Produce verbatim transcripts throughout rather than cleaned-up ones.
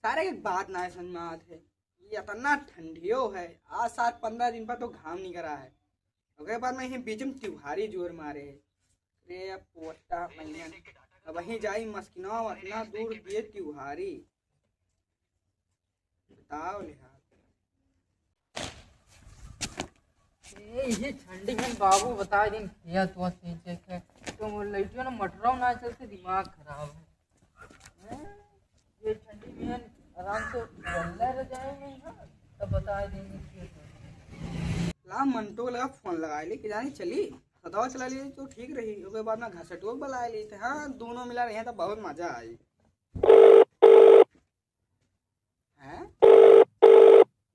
सारे के बात ना समझ में आत है। ये इतना ठंडियो है, आज सात पन्द्रह दिन पर तो घाम निकरा है। ओकरे बाद में यही बीच में त्योहारी जोर मारे है। रे अब पोटा मैंने, अब वहीं जाई मस्किना, इतना दूर दिए त्योहारी। बताओ ले हाल। ए, ये ठंडी में बाबू बता दिन किया तो सींचे के। तो वो लइटियो ना मटराव ना चलते, दिमाग खराब है। हैं? ये ठंडी में आराम से चल रजाई में, हाँ, तब बता देंगे कि ला मंटू लगा फोन लगा ले कि जानी चली, सदावा चला लिए तो ठीक रही। ओके बाद ना घसटुआ बुला ली थे, हाँ, दोनों मिला रहे हैं तो बहुत मजा आई। हैं?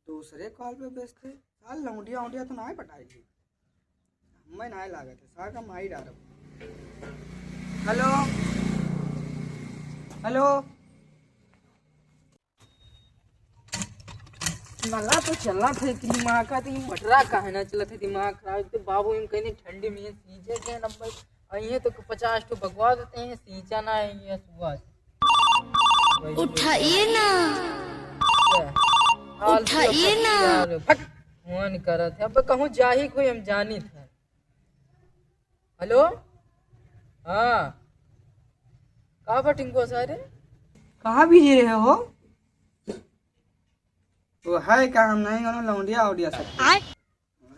दूसरे कॉल पे व्यस्त है। साल लौंडिया उंडिया तो ना पटाई ली। हमें ना लागत है, सार का माई डारब। हेलो, हेलो। नला तो चला थे कि दिमाग का, तो ये मटरा काहे ना चला थे, दिमाग खराब। एक तो बाबू हम कहने ठंडी में सींचे के नंबर, और ये तो पचास ठो बकवा देते हैं, सींचा ना है ये सुबह से। उठाइए ना। क्या? आलसी उठाइए ना। यार, फट, फोन करत है। अब कहूँ जाही कोई हम जानी था। हेलो? हाँ। का बा टिंकुआ सारे? कहाँ बिजी रहे हो? वो है का, हम नहीं कौनो लौंडिया औंडिया सब। आय।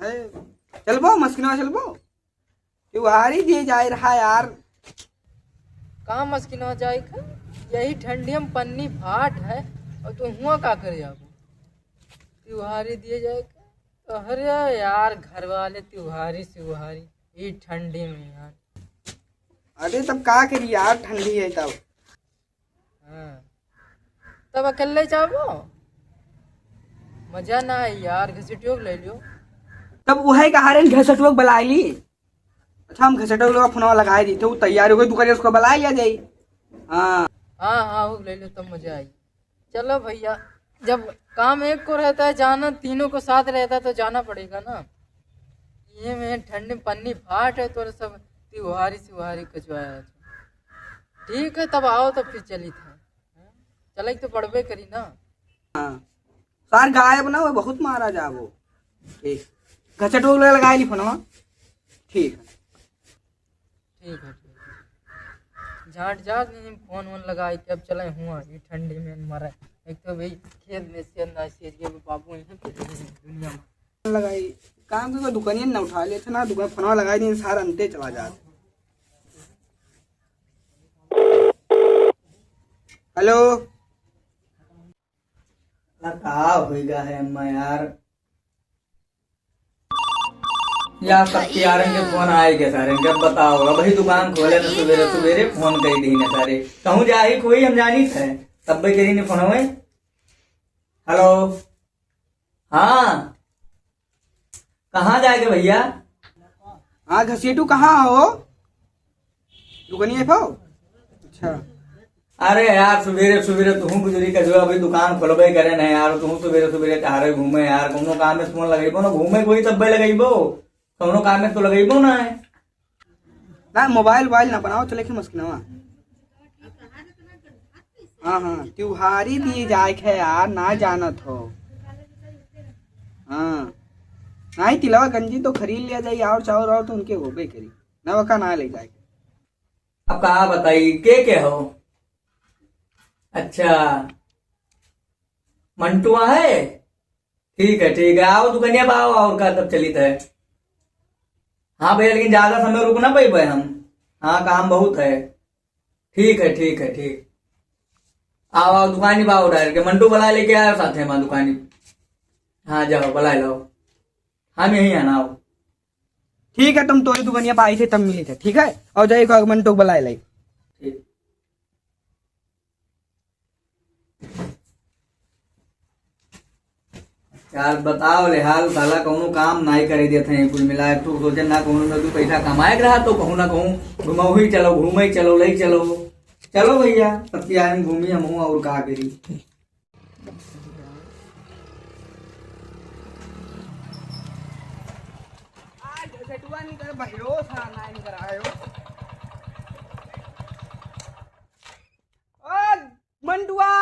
है। चलबो, मस्किनवा चलबो? त्योहारी दिए जाए रहा यार। का मस्किनवा जाए का? यही ठंडी में पन्नी फाट है और तू हुआ का करे जाबो? त्योहारी दिए जाए का? अरे यार, घर वाले त्योहारी स्योहारी, ई ठंडी में यार। अरे तब का करी यार, ठंडी है तब। हाँ। तब अकेले जाबो? मजा ना आई यार, घसीटियो के ले लियो। तब उहे कहा रहे घसीटियो के बुला ली। अच्छा, हम घसीटियो के फोनवा लगाए दी थे, वो तैयार हो गई, तू करे उसको बुला लिया जाई। हाँ। हाँ, हाँ, वो ले लो, तब मजा आई। चलो भैया, जब काम एक को रहता है जाना, तीनों को साथ रहता है तो जाना पड़ेगा ना। ये में ठंडी पन्नी फाट है, तोरे सब त्योहारी स्योहारी कचवाया है। ठीक है, तब आओ, तब फिर चली था। चलाई तो पड़बे करी ना। हाँ। सार गायब ना हो, बहुत मारा जाबो। ठीक। घचटो लगा, लगाए ली फोनवा। ठीक है। ठीक है, ठीक है। झाट झाट नहीं, फोन वोन लगाई के अब चले हुआ, ये ठंडी में मरे। एक तो भाई खेत में से ना, इस एरिया में बाबू यहीं पे दुनिया में। लगाई, काम के दुकानिया ना उठा लेते ना, दुकान फोनवा लगाई दिन, सार अंते चला जात। हेलो। अरे का होइगा है अम्मा यार? या सब यारन के फोन आए के सारे, जब बताओ, अबही दुकान खोले तो सुबेरे सुबेरे फोन कई दीने सारे। कहूँ जाही कोई हम जानी थे, तब भी करी ने फोन होए। हेलो, हाँ, कहाँ जाएगा भैया? हाँ घसीटू, कहाँ हो? दुकानिया पे हो? अच्छा। अरे यार, सुबेरे सुबेरे तुहूँ बुजुर्ग का जो अभी दुकान खोलबे करे ना यार, तुहूँ सुबेरे सुबेरे टहरे घूमे यार, कौनो काम में फोन लगेबो ना, घूमे कोई तब्बे लगेबो, कौनो काम में तो लगेबो ना है। ना, मोबाइल वोबाइल ना बनाओ, चले के मस्किनवा। हाँ, हाँ, त्योहारी दिए जाए के है यार, ना जानत हो। हाँ, नहीं, तिलवा गंजी तो खरीद लिया जाए, और चाउर और तो उनके होबे करी, नवका ना ले जाए। अब का बताई, के के हो? अच्छा, मंटुआ है? ठीक है, ठीक है, आओ दुकनिया पे आओ, और का तब चलित है। हाँ भैया, लेकिन ज्यादा समय रुक ना पइबे हम। हाँ, काम बहुत है। ठीक है, ठीक है, ठीक। आओ, आओ, दुकानी पे आओ direct, मंटू बुलाए लेके आयो साथे में दुकानी। हाँ, जाओ, बुलाए लाओ। हम यहीं हैं ना, आओ। ठीक है, तुम तोरी दुकनिया पे आई थे, तब मिली थे, ठीक है? और जाइए, को मंटू बुलाए लाई। ठीक। यार बताओ ले हाल, साला कौनो काम नाई करे देत हैं, कुल मिलाए तो सोचे ना कौनो ना दू पैसा कमाए के रहा तो कहूँ ना कहूँ घुमाऊ ही चलो, घूमे ही चलो, ले चलो। चलो भैया, सत्यान घूमी हम हूँ और का करी। आज सेटुआ नहीं कर भैरो सा नाई नहीं करायो। ओ मंटुआ,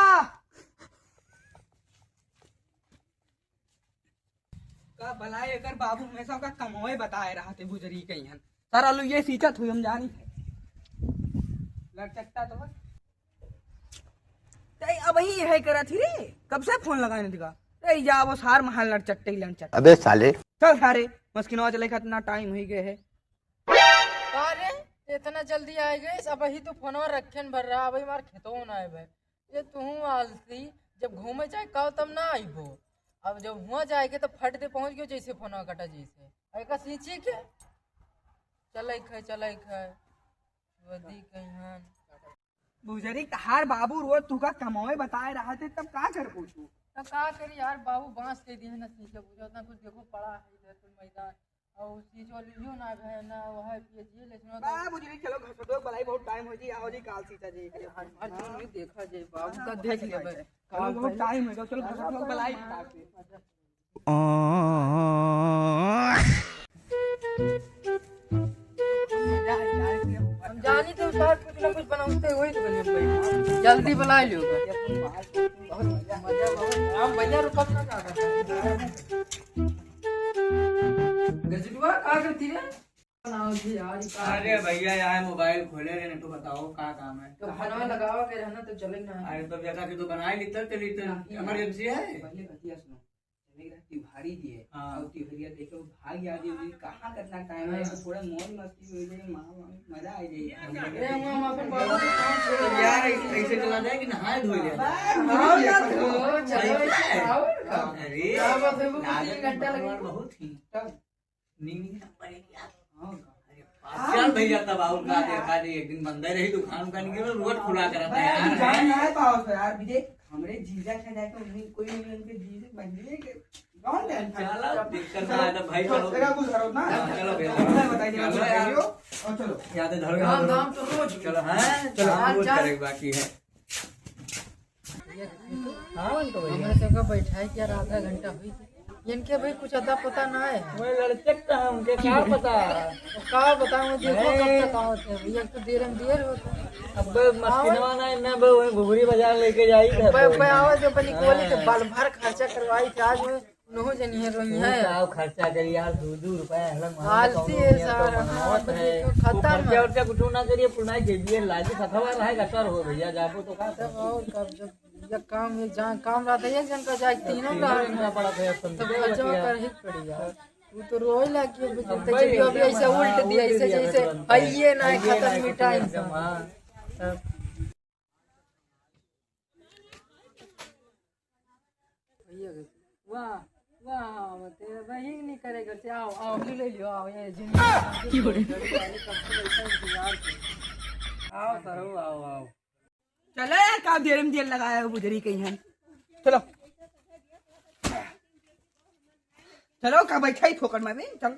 भला एकर बाबू हमेसा ओका कमवे बताए रहत है बुजरी कइहन। सारा लो ये सींचत हुई हम जानी। लड़चट्टा तो बस। तै अबहीं यहै करत ही रे, कब से फोन लगाए नहीं दिखा। ए, जा वो सार महल लड़चट्टे ही लड़चट्टे। अबे साले। चल सारे, मस्किनवा चले का इतना टाइम होइ गए है। का रे, इतना जल्दी आइ गइस, अबहीं तो फोनवा रखेन भर रहा, अबहीं हमार खेतवा ना आए भाई। ये तुहूँ आलसी, जब घूमे जाए का तब ना आइबो, अब जब हुआ जाए के तो फट दे पहुँच गयो, जैसे फोनवा कटा जैसे। अरे का सींची के? चलै खै, चलै खै। वदी कहिहन। बुजरी तहार बाबू रोज तुका कमावे बताए रहत है, तब का करबो तू? तब का करी यार, बाबू बांस के दिए ना सींचे, बुझो ना कुछ देखो पड़ा है इधर तो मैदान। और सींचो लियो ना भै ना, वह पिए जिए ले सुनो तो। बा बुजरी, चलो घसटो बलाई, बहुत टाइम हो जी, आओ जी काल सींचा जी। हर, हर चीज में देखा जाए, बाबू का देख लेबे। चलो बहुत टाइम हो गया, चलो घसटो बलाई। हम जानी तो साहब कुछ ना कुछ बनाते हुए तो बने भाई। जल्दी बुला लियो। बहुत मजा, बहुत मजा, बहुत। हम भैया रुको ना, का करता है? गजटुआ का करती है? बनाओ जी यार, ई का अरे भैया, यहाँ मोबाइल खोले रहे, तो बताओ का काम है? तो फोनवा लगावा के रहना तो चले ना। अरे तो बेटा के तो बनाए ली, तब चली, तो नहीं। इमरजेंसी है। पहले बतिया सुनो। चले गए तिवारी जी है। हाँ। और तिवरिया देखे वो भाग गया जी, जी, कहाँ कितना टाइम है, हाँ। तो थोड़ा मौज मस्ती हो जाए, माँ, माँ, मजा आ जाए। अरे हम, हम अपन बाबू के काम से तो यार, ऐसे, ऐसे चला जाए कि नहाए धोए ले। बस, हाँ, भूल गया। यार, तो चलो, ऐसे है। और का? अरे, क्या बात है, वो लागत तीन घंटा तो लगे। बहुत ही। तब नींद नहीं पड़ेगी यार। हाँ। अरे बाप, चल भैया, तब और का देखा दे, एक दिन बंदे रही दुकान उकान के, रोड खुला करत है यार। जान ना पाओ तो यार, विजय, हमरे जीजा के जाके उन्हीं कोई नहीं, उनके जीजे बहिनी के कौन जानता? चलो, दिक्कत ना है तो भाई, चलो। तेरा कुछ करो ना। हाँ, चलो भैया। चलो, बताइए, चलो बताइए। यार। और चलो। याद है, धरो, हाँ, धरो। काम तो रोज। चलो, हाँ, चलो। काम रोज चल। करेगा, बाकी है। हाँ, तो भैया। हमरे सबका बैठाई के यार आधा घंटा हुई। इनके भाई कुछ अता पता ना है। वही लड़चट्टा है, उनके का पता? वो का बताऊँ, देखो कब तक आवत है भैया, एक तो देर में देर होता है। अब मस्किनवा ना, ना बे, वही घुघरी बाजार लेके जाई था। बे, बे, आवत है, अपनी कोली के हाँ। बल भर खर्चा करवाई थे, आज में नौ जनी है, रोई है। का खर्चा करी यार, दो दो रुपया हलन मार आलसी है सारा, हाँ, बनावत है। खत्म वो खर्चा है। वर्चा कुछ ना करिए, पुनाई जेबिए लागी, सखवा रहे, गटर हो भैया, जाबो तो का तब और कब जब ये काम, ये जहाँ काम रहता है, एक जन का जाए, तीनों का तीनों का पड़ा था, तब समझे खर्चा बतिया। कर ही पड़ी यार। वो तो रोए लगी, अब जब तक भाई, जब भी ऐसे हाँ, उल्ट दिया, उल्ट ऐसे दिया जैसे तुरंत। हइये ना है, हइये खत्म ना है, मिटा खत्म इंसान। हाँ। तब भैया के, वाह, वाह, तेरा वही नहीं करेगा, से आओ, आओ, ले, ले लियो, आओ, ये जिंदगी की हो रही? कब से ऐसा इंतजार किया। आओ, सर, आओ, आओ। चलो यार, का देर में देर लगाया हो, बुजरी कहीं हम। चलो। चलो, का बैठा ही फोकट में भी, चलो।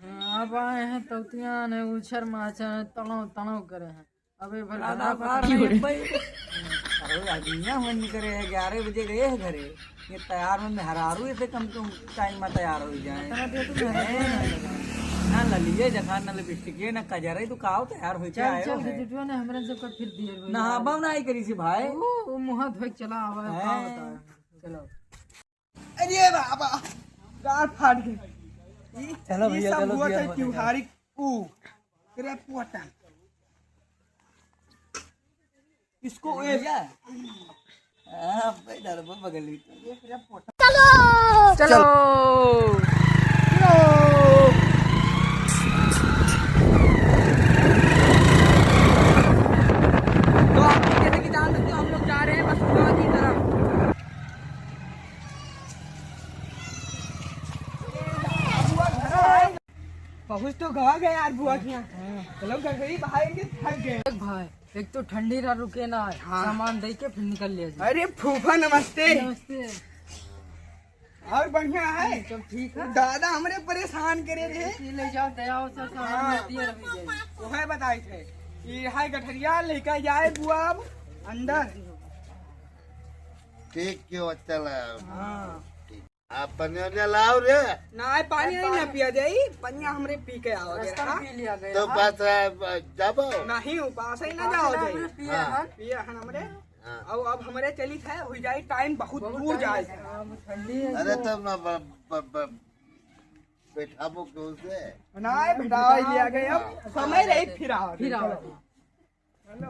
हाँ, अब आए हैं तौतिया ने उछर माचा तड़ो तड़ो करे हैं। अबे भर दादा, बना बाहर पकड़। नहीं, भाई। अरे, अगिया मन करे है, ग्यारह बजे गए हैं घरे। ये तैयार में मेहरारू इसे कम से कम टाइम में तैयार हो जाए। इतना देर तो मेहरारू हैं? ना ललिए जखा, ना लिपस्टिक, ना कजरा, तो काव तैयार होके चल, आयो चल, है। गिजुटुआ ने हमरा सबका फिर दिए हुए ना यार। बाबा ना आई करी सी भाई। वो, वो मुँह धोए के चला आवा है, का हैं? बताए? चलो। अरे बाबा, गाल फाट गई। ई, चलो ई भैया, सब चलो, हुआ बियर था होने का। त्योहारी ऊ, रे पोटा। इसको ए भैया। हाँ, भाई, डर बहुत बगल में। चलो। चलो। तो आप जैसे कि जान सकते हो, हम लोग जा रहे हैं बसुआ की तरफ। पहुँच तो गवा गए यार बुआ के यहाँ। चलो घर गई, भाई के थक गए। देख भाई, एक तो ठंडी रहा, रुके ना, हाँ। सामान दे के फिर निकल लिया जी। अरे फूफा नमस्ते। नमस्ते। और बढ़िया है? सब ठीक है। दादा हमरे परेशान करे रहे। ये ले जाओ, दया हो सर, सामान हाँ। दिए रह जाए। वो है बताई थे कि हाय गठरिया लेके जाए बुआ अब अंदर। ठीक क्यों अच्छा लगा? हाँ। ठीक। आप पनिया उनिया लाओ रे। ना, पानी नहीं ना पिया जाई, पनिया हमरे पी के आओगे, रास्ता में हाँ? पी लिया गया, तो हाँ? बस, आ, जाबो। नहीं, उपास ही ना उपास जाओ ना जाई। हमरे पिए हाँ। हन। पिए हन हमरे। हाँ। अब, अब हमरे चली थे, हो जाई टाइम बहुत बहुत दूर टाइम जाए। है। हाँ, बहुत ठंडी है अरे तो। तब ना ब-, ब-, ब-, बैठाबो क्यों से? नहीं, बैठावा ही लिया गया, अब समय रही फिर आओ। फिर आओ। चलो।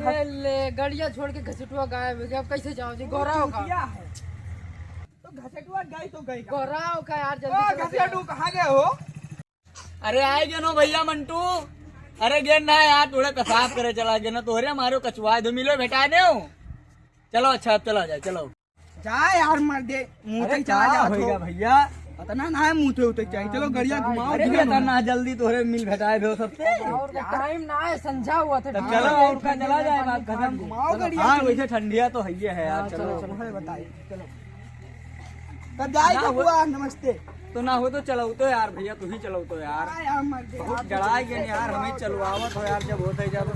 ये ले, गड़िया छोड़ के घसेटुआ गायब हो गया, अब कैसे जाओ जी? गोराव का। क्या है? तो घसेटुआ गई तो गई का? गोराव का यार, जल्दी ओ, चलो। घसेटू कहाँ गए हो? अरे आए गेनो भैया मंटू, अरे गेन ना यार, थोड़े पेशाब करे चला गेनो, तोहरे मारो कचुआ दो मिलो भेटा दे। चलो अच्छा, अब चला जाए, चलो। जा यार, मर दे, मुँह अरे तक चला का जात हो। होइगा भैया? पता ना, ना है, मुँह थे उतर चाहिए। चलो, गड़िया घुमाओ, अरे घुमाओ। बेटा, ना जल्दी तोहरे मिल भेटाए दो सबसे। और का टाइम ना है, संझा हुआ था। तब चलो, और का चला जाए, बात खत्म। घुमाओ चलो, गड़िया। हाँ, वैसे ठंडिया तो है ही है यार, हाँ, चलो। चलो, चलो, है, बताइए, चलो। तब जाए ना के वो बुआ, नमस्ते। तो ना हो तो चलाओ तो यार भैया, तू ही चलाओ तो यार। हाँ यार, मर गए। बहुत जड़ाए गए यार, हमें चलवावत हो यार, जब होते जब।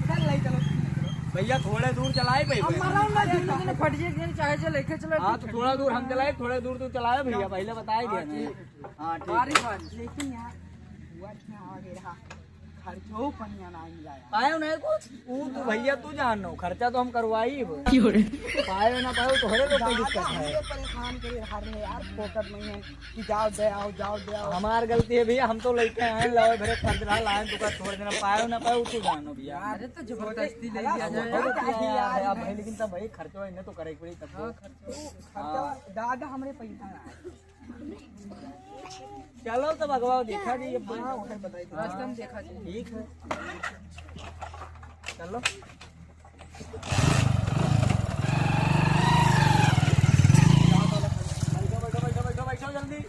चल, ले चलो। भैया थोड़े दूर चलाए भाई। अब मारा ना, धीरे धीरे फट जाए, चाहे जो लेके चलो। हाँ, तो थोड़ा दूर हम चलाए, थोड़े दूर तू चलाए भैया, पहले बताए दिया हाँ, मैंने। ठीक। हाँ, ठीक। बारी बारी। लेकिन यार, हुआ क्या आगे रहा? खर्चो पनिया ना मिला यार। पायो नहीं कुछ? ऊ तो भैया तू जान लो, खर्चा तो हम करवाई वो। क्यों रे? पायो ना पायो, तोहरे लोग का दादा दिक्कत है। हमरे परेशान करे हर रहे यार, फोकट में है कि जाओ दे आओ, जाओ दे आओ। हमार गलती है भैया, हम तो लेके आए, लाओ भरे खरीद रहा, लाए दुकान छोड़ देना, पायो ना पायो, तू जान लो भैया। अरे तो जबरदस्ती ले लिया जाए। बहुत किया यार, अब भाई, लेकिन तब भाई खर्चो इन्हें तो करे पड़ी तब। हाँ, खर्चो। खर्चा, दादा हमरे पैसा ना है। चलो तब अगवा देखा जी, अब हाँ, उधर बताई दो। रास्ता में देखा जी। ठीक है। चलो। बैठो, बैठो, बैठो, बैठो, बैठो जल्दी।